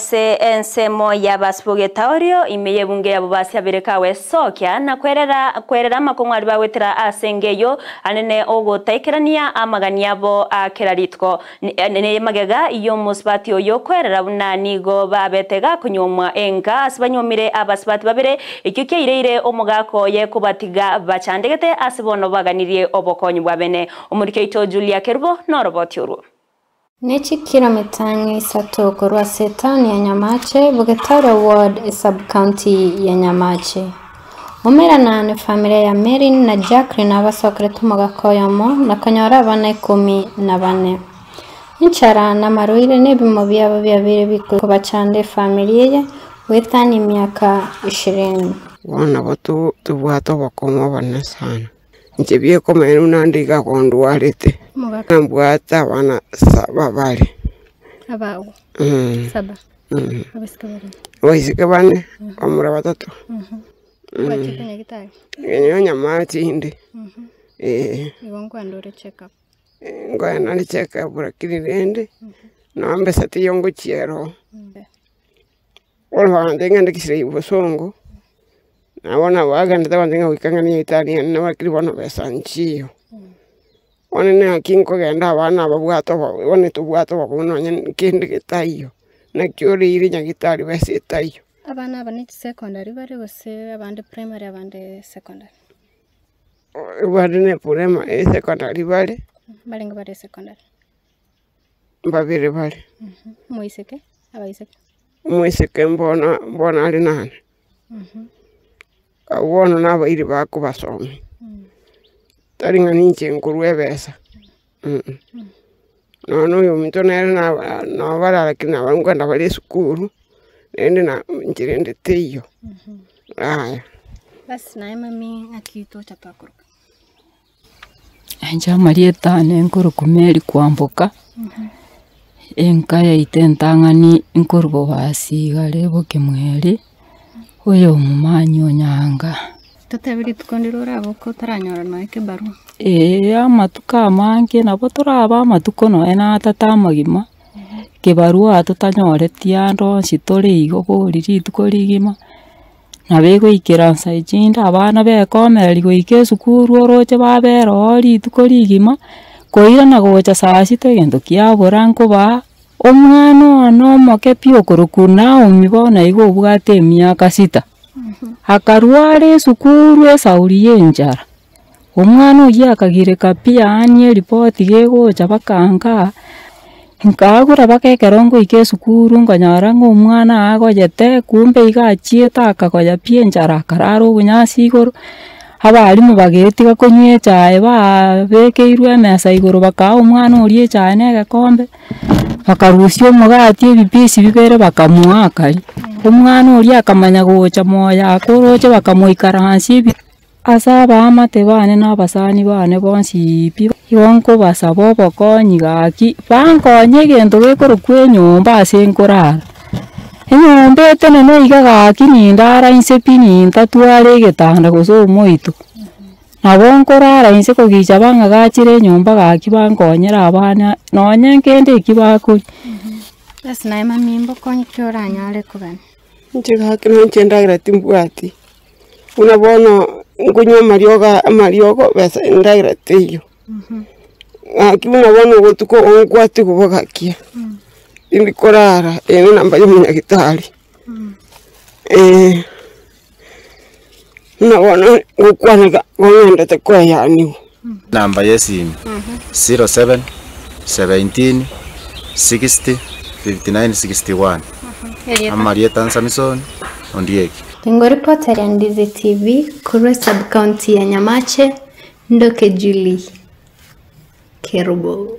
Ase ensemo y'abasibogetaorio ime y'ebunge yabo basiabire kagwesokia na kwerera kwerera amakong'u aria bagwetera ase enga eyio anene ogotaikerania amagani abo a kera rituko. Nemagega y'omosubati oyo kwerera buna nigo babete gakonyuomwa enka ase banyuomire abasubati babere, ekio kiaireire omogaka oye kobatiga bachandegete ase bono baganirie obokonyi bwa bene. Omoriki oito Julia Kerubo noroboti orwo. Ne chikilomita ang'e isato korwa ase etaoni ya Nyamache, Bugetaura Ward, esub-county ya Nyamache. Omerana nefamilia ya Merlin na Jacqueline abasokerete omogaka oyomo na konyora abana ikomi na bane. Enchara na amarwaire na ebimo biabo biabeire bikobachanda efamilia eye goetania emiaka ishirini. Bono nabo tobwate obokong'u obonene sana. Inche biekomenya buna nde iga kondwarete, nambwate abana saba bare. Abaiseke bane, abamura batato. Nkenyonya amache inde, eh. Nkoenda nde check up lakini rende, nonya mbesa teiyo ngochia ero. Bono bagantebia ng'ende Kisii bosongo, nabo nabo bagendete bagantebia ng'a goika ng'ende nyagetari ng'ende lakini bono besa nchiyo. Bono naki nkogenda abana aba babwate obo bono tobwate obokong'u nonye kende getaiyo, naki oreire nyagetari besa etaiyo. Abana aba ne chisecondary bare gose abande primary abande secondary? Abande ne primary esecondary bare. Mbarenge bare secondary? Mbabere bare. Omoiseke, abaiseke. Omoiseke mbono mbono are nane. Abwo bono nabairi bakobasomia, tari ng'a ninche nkorwa ebesa Nonya na oyominto nere naba nobare lakini nabo nkoenda bare esukuru, naende na inche rende teiyo, yaya. Basi naye mami ng'aki tocha twakoroka. Inche amarieta ane nkorokwa Mary Kwamboka, enka yaito entang'ani nkorwa Bobasi iga are Bokemweri, oyo omomanyi o Nyaanga. Totebe rituko ndire oraboke otaranyora nonya ekebarua. Eeh amatuko amange nabo torabe amatuko nonya na atato amagima, kebarua totanyoreti ande onsi tore igo bori rituko rigima. Nabo egoikera nsa echinde abana bekomereri goika esukuru oroche babera oo rituko rigima, koirana gocha saa sita egento kiabora nkobaa, omwana one omoke pi okorokwa Naomi bono iga obwate emiaka sita, akarwara esukuru esauri ya enchara, Omwana oyio akagireka pi yaani eripoti gegocha baka nkaa, nkagura baka ekero ngoika esukuru nkonyora ng'a omwana agoyete kumbe iga achiete akagoya pi enchara akarara obonyansi igoro, abalimu bagetiga konywa echae baabekeirwe emesa igoro bakaa omwana oria echae na egekombe, bakarusia omogati ebipisi bibere bakamoa akaria. Omwana oria akamanya gocha moyo akoroche bakamoikaransia ebi. Ase abaamate bane na abasani bane bonsi pi, igo nkobasaba obokonyi gaki, bankonye egento gekorokwa enyomba ase nkorara. Enyomba etenene iga gaki nindara inse pi nintatwara egetanda gose omoito. Nabo nkorara inse kogicha bang'agachire enyomba gaki bankonyere abana nonye nkende eki bakoria. Ase naye mami mbokonyi ki oranyare kogania? Inche gaki nonya endagera timbwati. Buna bono nkonywa amariogo amariogo besa endagera teiyo, gaki buna bono obotuko onkwatie kobogakia, tindi korara eye ne enamba ya omonyagitari, buna bono ngokwana iga gong'endete koeyaniwa. Namba y'esimi, 07 17 60 59 61. Amarieta Samison Ondieki. Ngoripota ria Ndizi TV korwa esub-county ya Nyamache, Ndoke Julie Kerubo.